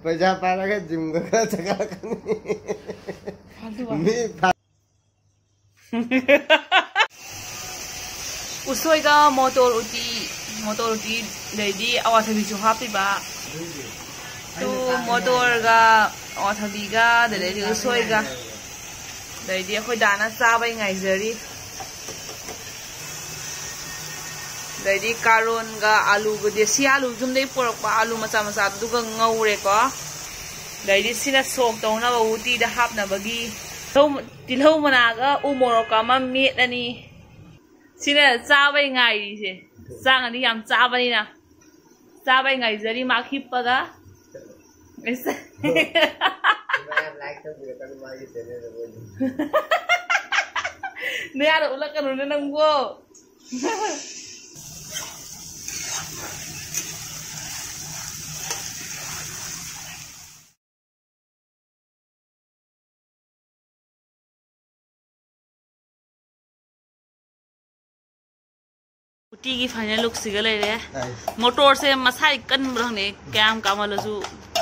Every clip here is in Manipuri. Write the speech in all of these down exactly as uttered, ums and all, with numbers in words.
ꯄꯩꯁꯥ ꯄꯥꯏꯔꯒ ꯖꯤꯝꯒ ꯈꯔ ꯆꯠꯈꯠꯂꯛꯀꯅꯤ꯫ ꯐꯥꯜꯇꯨ ꯋꯥ꯫ ꯃꯤ ꯐꯥ- ꯎꯁꯣꯏꯒ ꯃꯣꯇꯣꯔ ꯎꯇꯤ, ꯃꯣꯇꯣꯔ ꯎꯇꯤ, ꯑꯗꯩꯗꯤ ꯑꯋꯥꯊꯕꯤꯁꯨ ꯍꯥꯞꯄꯤꯕ꯫ ꯇꯨ ꯃꯣꯇꯣꯔꯒ ꯑꯋꯥꯊꯕꯤꯒ ꯑꯗꯩꯗꯤ ꯎꯁꯣꯏꯒ꯫ ꯑꯗꯩꯗꯤ ꯑꯩꯈꯣꯏ ꯗꯥꯅ ꯆꯥꯕꯩ ꯉꯥꯏꯖꯔꯤ꯫ ꯑꯗꯩꯗꯤ ꯀꯥꯔꯣꯟꯒ ꯑꯂꯨꯒ, ꯗꯦꯁꯤ ꯑꯂꯨ ꯌꯨꯝꯗꯩ ꯄꯨꯔꯛꯄ ꯑꯂꯨ ꯃꯆꯥ ꯃꯆꯥꯗꯨꯒ ꯉꯧꯔꯦꯀꯣ꯫ ꯑꯗꯩꯗꯤ ꯁꯤꯅ ꯁꯣꯛ ꯇꯧꯅꯕ ꯎꯇꯤꯗ ꯍꯥꯞꯅꯕꯒꯤ ꯇꯤꯜꯍꯧ, ꯇꯤꯜꯍꯧ ꯃꯅꯥꯒ ꯎ ꯃꯣꯔꯣꯛꯀ ꯑꯃ ꯃꯦꯠꯂꯅꯤ꯫ ꯁꯤꯅ ꯆꯥꯕꯩ ꯉꯥꯏꯔꯤꯁꯦ꯫ ꯆꯥꯡꯉꯗꯤ ꯌꯥꯝ ꯆꯥꯕꯅꯤꯅ꯫ ꯆꯥꯕꯩ ꯉꯥꯏꯖꯔꯤ ꯃꯥ ꯍꯤꯞꯄꯒ꯫ ꯃꯌꯥꯝ like ꯇꯧꯕꯤꯔꯛꯀꯅꯨ ꯃꯥꯒꯤ channel ꯗ ꯑꯣꯏꯅ꯫ ꯅꯌꯥꯗ ꯎꯠꯂꯛꯀꯅꯨꯅꯦ ꯅꯪꯕꯣ꯫ ꯎꯇꯤꯒꯤ final look ꯁꯤꯒ ꯂꯩꯔꯦ꯫ ꯑꯩ꯫ ꯃꯣꯇꯣꯔꯁꯦ ꯃꯁꯥꯏ ꯀꯟꯕ꯭ꯔꯥ ꯈꯪꯗꯦ, ꯀꯌꯥꯝ ꯀꯥꯝꯍꯜꯂꯁꯨ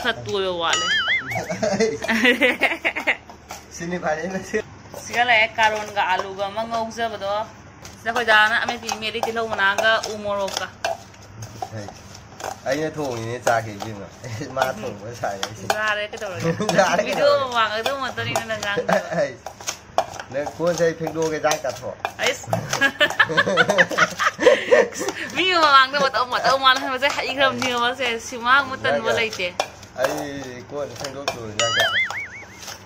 ꯈꯔ ꯇꯣꯏꯕ ꯋꯥꯠꯂꯦ꯫ ꯁꯤꯅꯤ final ꯁꯤ꯫ ꯁꯤꯒ ꯂꯩꯔꯦ ꯀꯥꯔꯣꯟꯒ ꯑꯂꯨꯒ ꯑꯃ ꯉꯧꯖꯕꯗꯣ꯫ ꯁꯤꯗ ꯑꯩꯈꯣꯏ ꯗꯥꯅ ꯑꯃꯦꯠꯄꯤ ꯃꯦꯠꯂꯤ ꯇꯤꯜꯍꯧ ꯃꯅꯥꯒ ꯎ ꯃꯣꯔꯣꯛꯀ꯫ ꯑꯩ, ꯑꯩꯅ ꯊꯣꯡꯉꯤꯅꯦ ꯆꯥꯛꯁꯦ ꯏꯕꯦꯝꯃ꯫ ꯃꯥ ꯎꯝ꯫ ꯊꯣꯡꯕ ꯁꯥꯏ ꯑꯩꯁꯦ꯫ ꯌꯥꯔꯦ ꯀꯩꯗꯧꯔꯒꯦ? ꯌꯥꯔꯦ video ꯀꯩꯗꯧꯔꯒꯦ? ꯃꯃꯥꯡ ꯑꯗꯨ ꯉꯥꯛꯇꯅꯤꯅ ꯅꯪ ꯉꯥꯡꯗꯣ꯫ ꯑꯩ, ꯅꯪ ꯀꯣꯟꯁꯦ ꯑꯩ ꯐꯦꯡꯗꯣꯛꯑꯒꯦ ꯆꯥꯛ ꯆꯥꯊꯣꯛ꯫ ꯑꯩꯁ꯫ ꯃꯤ ꯃꯃꯥꯡꯗ ꯃꯇꯧ ꯃꯇꯧ ꯃꯥꯜꯂꯦ ꯍꯥꯏꯕꯁꯦ ꯍꯩꯈ꯭ꯔꯕꯅꯤ ꯃꯁꯦ꯫ ꯁꯤꯃꯥꯡ ꯃꯇꯟꯕ ꯅꯪ ꯂꯩꯇꯦ꯫ ꯑꯩ ꯀꯣꯟ ꯐꯦꯡꯗꯣꯛꯇꯣꯏ ꯅꯪ꯫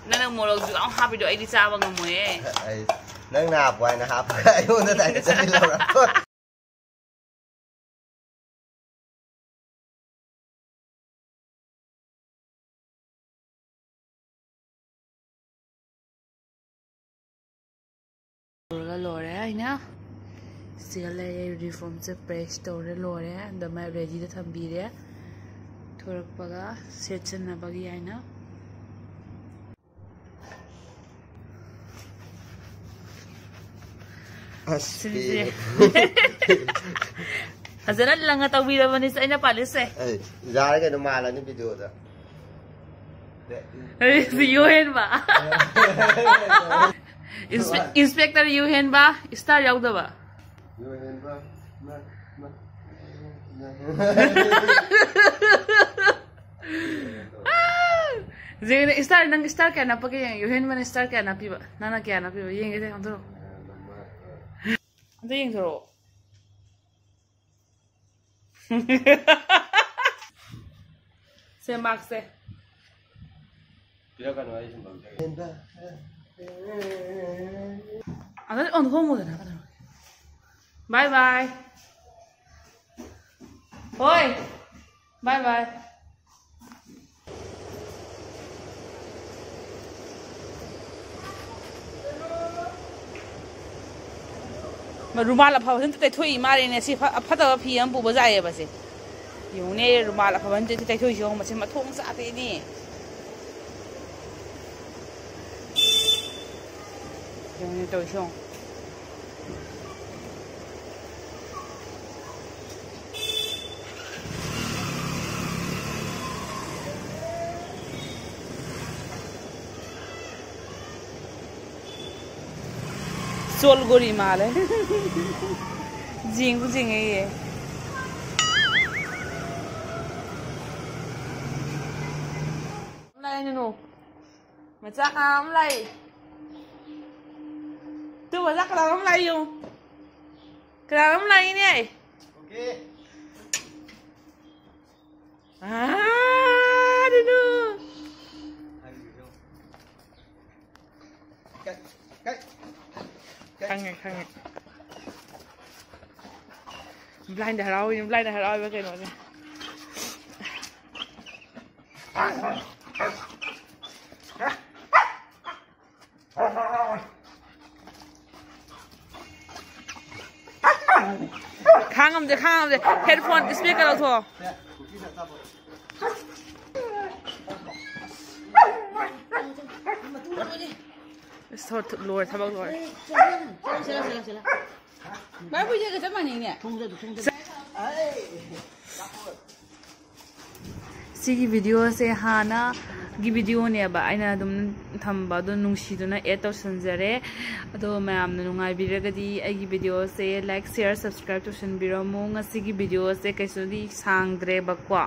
ꯅꯪꯅ ꯃꯣꯔꯣꯛꯁꯨ ꯌꯥꯝ ꯍꯥꯞꯄꯤꯗꯣ ꯑꯩꯗꯤ ꯆꯥꯕ ꯉꯝꯃꯣꯏꯌꯦ꯫ ꯑꯩ, ꯅꯪꯅ ꯍꯥꯞꯄꯣ ꯍꯥꯏꯅ ꯍꯥꯞꯄꯒ ꯑꯩꯉꯣꯟꯗ direct ꯆꯠꯁꯤꯜꯂꯧꯔꯕ? ꯇꯧꯔꯒ ꯂꯣꯏꯔꯦ ꯑꯩꯅ꯫ ꯁꯤꯒ ꯂꯩꯔꯦ, uniformꯁꯦ press ꯇꯧꯔꯦ ꯂꯣꯏꯔꯦ꯫ ꯑꯗꯨꯃꯥꯏꯅ readyꯗ ꯊꯝꯕꯤꯔꯦ꯫ ꯊꯣꯔꯛꯄꯒ ꯁꯦꯠꯆꯟꯅꯕꯒꯤ ꯍꯥꯏꯅ꯫ ꯑꯁ, ꯁꯤꯁꯦ꯫ ꯐꯖꯅ ꯂꯪꯉ ꯇꯧꯕꯤꯔꯕꯅꯤꯁꯦ ꯑꯩꯅ ꯄꯥꯜꯂꯤꯁꯦ꯫ ꯑꯩ ꯌꯥꯔꯦ ꯀꯩꯅꯣ, ꯃꯥꯜꯂꯅꯤ ꯚꯤꯗꯤꯑꯣꯗ꯫ ꯑꯩꯁꯦ ꯌꯨ ꯍꯦꯟꯕ꯫ ꯏꯟꯁꯄꯦ-, ꯏꯟꯁꯄꯦꯛꯇꯔ ꯌꯨ ꯍꯦꯟꯕ, ꯏꯁꯇꯥꯔ ꯌꯥꯎꯗꯕ꯫ ꯌꯨ ꯍꯦꯟꯕ, ꯃ-, ꯃ-, ꯌꯦꯡꯒꯦꯅꯦ, ꯏꯁꯇꯥꯔ, ꯅꯪ ꯏꯁꯇꯥꯔ ꯀꯌꯥ ꯅꯞꯄꯒꯦ ꯌꯦꯡꯉꯦ꯫ ꯌꯨ ꯍꯦꯟꯕꯅ ꯏꯁꯇꯥꯔ ꯀꯌꯥ ꯅꯞꯄꯤꯕ? ꯅꯪꯅ ꯀꯌꯥ ꯅꯞꯄꯤꯕ? ꯌꯦꯡꯒꯦꯁꯦ, ꯑꯝꯇ ꯅꯞꯄꯣ꯫ ꯑꯝꯇ ꯌꯦꯡꯊꯣꯔꯛꯑꯣ꯫ ꯁꯦ, ꯃꯥꯔꯛꯁꯦ꯫ ꯄꯤꯔꯛꯀꯅꯨ, ꯑꯩ ꯁꯨꯝ ꯂꯧꯖꯒꯦ꯫ ꯑꯗꯨ ꯑꯣꯟꯊꯣꯛꯑꯝꯃꯣꯗꯅ, ꯀꯩꯗꯧꯔꯒꯦ? ꯕꯥꯏ ꯕꯥꯏ꯫ ꯍꯣꯏ꯫ ꯕꯥꯏ ꯕꯥꯏ꯫ ꯔꯨꯃꯥꯜ ꯑꯐꯕꯁꯤꯅ ꯇꯩꯊꯣꯛꯏ ꯃꯥꯜꯂꯦꯅꯦ꯫ ꯁꯤ ꯐ-, ꯐꯠꯇꯕ ꯐꯤ ꯑꯃ ꯄꯨꯕ ꯖꯥꯏꯌꯦꯕ ꯁꯦ꯫ ꯌꯦꯡꯉꯨꯅꯦ, ꯔꯨꯃꯥꯜ ꯑꯐꯕ ꯑꯝꯇ ꯇꯩꯊꯣꯛꯏꯁꯤ ꯌꯦꯡꯉꯨ, ꯃꯁꯤ ꯃꯊꯣꯡ ꯆꯥꯗꯦꯅꯦ꯫ ꯌꯦꯡꯉꯨꯅꯦ ꯇꯧꯔꯤꯁꯤ ꯌꯦꯡꯉꯨ꯫ ꯆꯣꯜꯒꯣꯔꯤ ꯃꯥꯜꯂꯦ꯫ ꯌꯦꯡꯕꯨ ꯌꯦꯡꯉꯦ꯫ ꯂꯥꯛꯑꯦ ꯅꯨꯅꯨ꯫ ꯃꯆꯥ ꯀꯅꯥ ꯑꯃ ꯂꯥꯛꯏ? ꯇꯨ ꯃꯆꯥ ꯀꯅꯥ ꯑꯃ ꯂꯥꯛꯏ ꯌꯦꯡꯉꯨ꯫ ꯀꯅꯥ ꯑꯃ ꯂꯥꯛꯏꯅꯦ? ꯑꯥ, ꯅꯨꯅꯨ꯫ ꯈꯪꯉꯦ, ꯈꯪꯉꯦ꯫ ꯕ꯭ꯂꯥꯏꯟꯗ ꯍꯔꯥꯎꯏ, ꯕ꯭ꯂꯥꯏꯟꯗ ꯍꯔꯥꯎꯏꯕ ꯀꯩꯅꯣꯅꯦ꯫ ꯈꯥꯡꯉꯝꯗꯦ, ꯈꯥꯡꯉꯝꯗꯦ꯫ ꯍꯦꯠꯐꯣꯟ, ꯏꯁꯄꯤꯀꯔ ꯂꯧꯊꯣꯛꯑꯣ꯫ ꯂꯣꯏꯔꯦ, ꯊꯕꯛ ꯂꯣꯏꯔꯦ꯫ ꯚꯥꯏ, ꯍꯨꯏꯁꯦꯒ ꯆꯞ ꯃꯥꯟꯅꯩꯅꯦ꯫ ꯁꯤꯒꯤ ꯚꯤꯗꯤꯑꯣꯁꯦ ꯍꯥꯟꯅꯒꯤ ꯚꯤꯗꯤꯑꯣꯅꯦꯕ ꯑꯩꯅ ꯑꯗꯨꯝ ꯊꯝꯕ ꯑꯗꯣ, ꯅꯨꯡꯁꯤꯗꯨꯅ ꯑꯦꯗ ꯇꯧꯁꯟꯖꯔꯦ꯫ ꯑꯗꯣ ꯃꯌꯥꯝꯅ ꯅꯨꯡꯉꯥꯏꯕꯤꯔꯒꯗꯤ ꯑꯩꯒꯤ ꯚꯤꯗꯤꯑꯣꯁꯦ ꯂꯥꯏꯛ, ꯁꯤꯌꯔ, ꯁꯕꯁꯀ꯭ꯔꯥꯏꯕ ꯇꯧꯁꯟꯕꯤꯔꯝꯃꯨ꯫ ꯉꯁꯤꯒꯤ ꯚꯤꯗꯤꯑꯣꯁꯦ ꯀꯩꯁꯨꯗꯤ ꯁꯥꯡꯗ꯭ꯔꯦꯕꯀꯣ꯫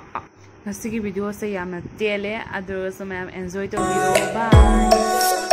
ꯉꯁꯤꯒꯤ ꯚꯤꯗꯤꯑꯣꯁꯦ ꯌꯥꯝꯅ ꯇꯦꯜꯂꯦ, ꯑꯗꯨ ꯑꯣꯏꯔꯁꯨ ꯃꯌꯥꯝ ꯑꯦꯟꯖꯣꯏ ꯇꯧꯕꯤꯔꯣ꯫ ꯕꯥꯏ꯫